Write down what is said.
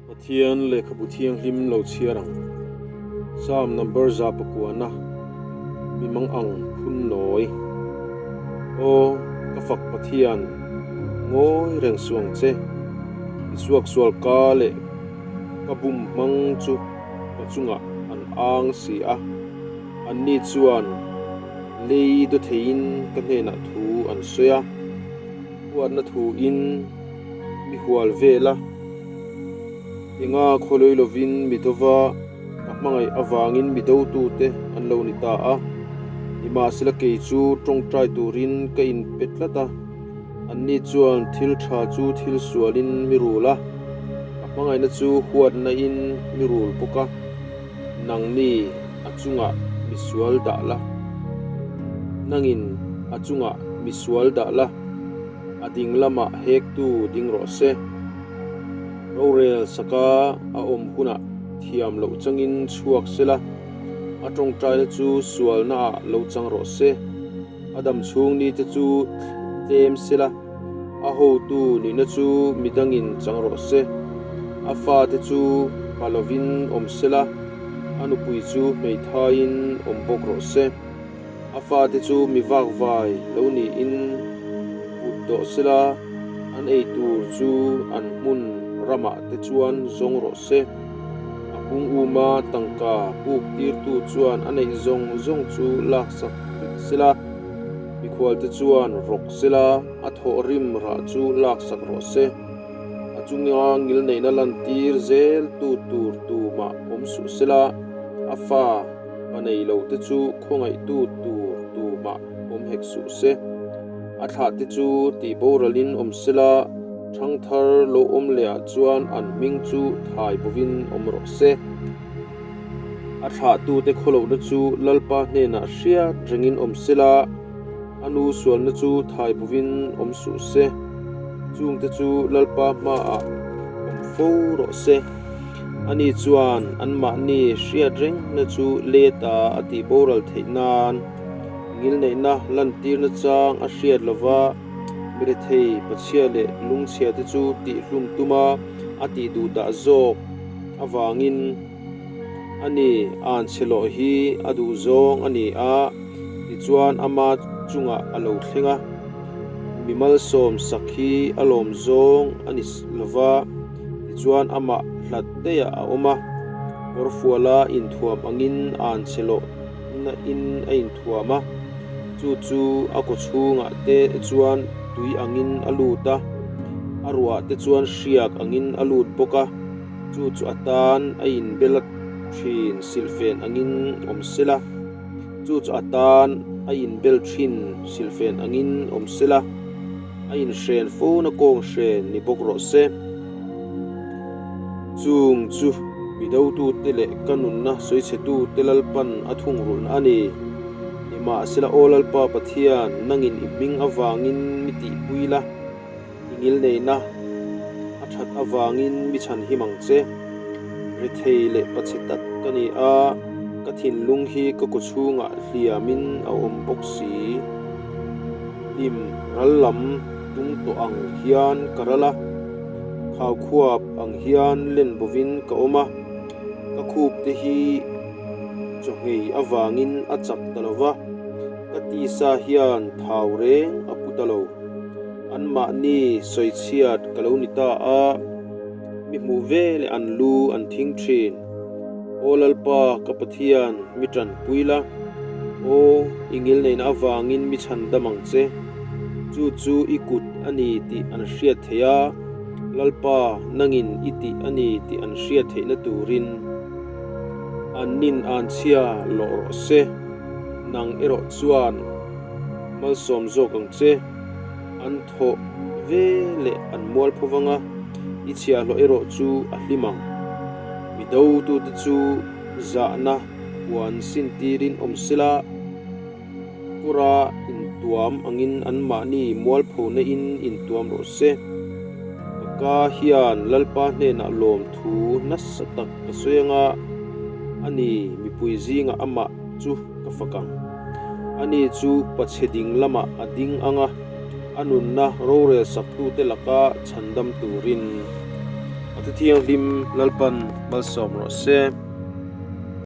Pathian lehkhabu thianghlim lo chhiar ang. Psalm number 109 mi mang ang phun nawi. Aw, ka fak Pathian, ngawi reng suh ang che. I suaksual ka leh ka bum hmang chu ka chungah an ang si a. Anni chuan lei dawtheiin ka hnenah thu an sawi a, huatna thuin mi hual vel a. Enga khawlawi lovin mi dova ka hmangaih avangin mi dotute an lo ni ta a. Nimahsela kei chu tawngtai turin ka inpe tlat a, anni chuan thil tha chu thil sualin mi rul a, ka hmangaihna chu huatnain mi rul bawk a. Nangni a chungah mi sual dah la, nangin a chungah mi sual dah la, a ding lamah hektu ding rawh se. Rorel saka a awm hunah thiam loh changin chhuak se la, a tawngtaina chu sualnaah lo chang rawh se. A dam chhung nite chu tlem se la, a hotu nihna chu midangin chang rawh se. A fate chu pa lovin awm se la, a nupui chu hmeithaiin awm bawk rawh se. A fate chu mi vakvai lo niin kut dawh se la, an ei tur chu an hmun ramah te chuan zawng rawh se. A pung uma tangka puk tirtu chuan a neih zawng zawng chu laksak vek se la, mikhualte chuan rawk se la, a thawhrim rah chu laksak rawh se. A chunga ngilneihna lantir zel tu tur tumah awm suh se la, a fa pa nei lo te chu khawngaihtu tur tumah awm hek suh se. A thlah te chu tih boralin awm se la, thangthar lo awm leh ah chuan an hming chu thai bovin awm rawh se. A thlahtute khawlohna chu Lalpa hnenah hriat rengin awm se la, a nu sualna chu thai bovin awm suh se. Chungte chu Lalpa hmaah awm fo rawh se. Ani chuan anmahni hriat rengna chu leta a tih boral theih nan ngilneihna lantirna chang a hriat lova mirethei pachhia leh lungchhia te chu tihhlum tuma a tih duh dah zawk avangin ani anchhe lawh hi a duh zawng a ni a, tichuan ama chungah a lo thleng a, mi malsawm sak hi a lawm zawng a ni lova, tichuan amah hlat daihah a awm a, kawrfuala inthuam angin anchhe lawh na in a inthuam a, chu chu a kaw chhungah te chuan tui angin a lut a, a ruah te chuan hriak angin a lut bawk a, chu chu a tan a inbel thin silhfen angin awm sela, chu chu a tan a inbel thin silhfen angin awm sela, a inhren fona kawng hren ni bawk rawh se. Chung chu mi dotute leh ka nunna sawichhetute Lalpan a thungrulhna a ni. Nimahsela Aw Lalpa Pathian, nangin i hming avangin mi tihpui la, i ngilneihna a that avangin mi chhan him ang che. Rethei leh pachhe tak ka ni a, ka thinlung hi ka kawchhungah hliamin a awm bawk si. Hlim ral lam tum tawh ang hian ka ral a, khau khuap ang hian len bovin ka awm a, ka khup te hi chawhngei avangin a chak ta lo va, ka tisa hian thau reng a pu ta lo. Anmahni sawichhiat ka lo ni ta a, mi hmuh ve leh an lu an thing thin. Aw Lalpa, ka Pathian, mi tanpui la. Aw, i ngilneihna avangin mi chhan dam ang che. Chu chu i kut a ni tih an hriat theih a, Lalpa, nangin i tih a ni tih an hriat theihna turin an nin an chhia lawh rawh se. Nang erawh chuan malsawm zawk ang che. An thawh ve leh an mual pho vang a, i chhiahhlawh erawh chu a hlim ang. Mi dotute chu zahna huan sin tirin awm sela, kawra intuam angin anmahni mualphona in intuam rawh se. Ka ka hian Lalpa hnenah lawmthu nasa tak ka sawi anga, ani mipui zingah amah chu ka fak ang. Ani chu pachhe ding lamah a ding ang a, a nunna rorel saktute laka chhandam turin. A Thu Thianghlim Lalpan malsawm rawh se.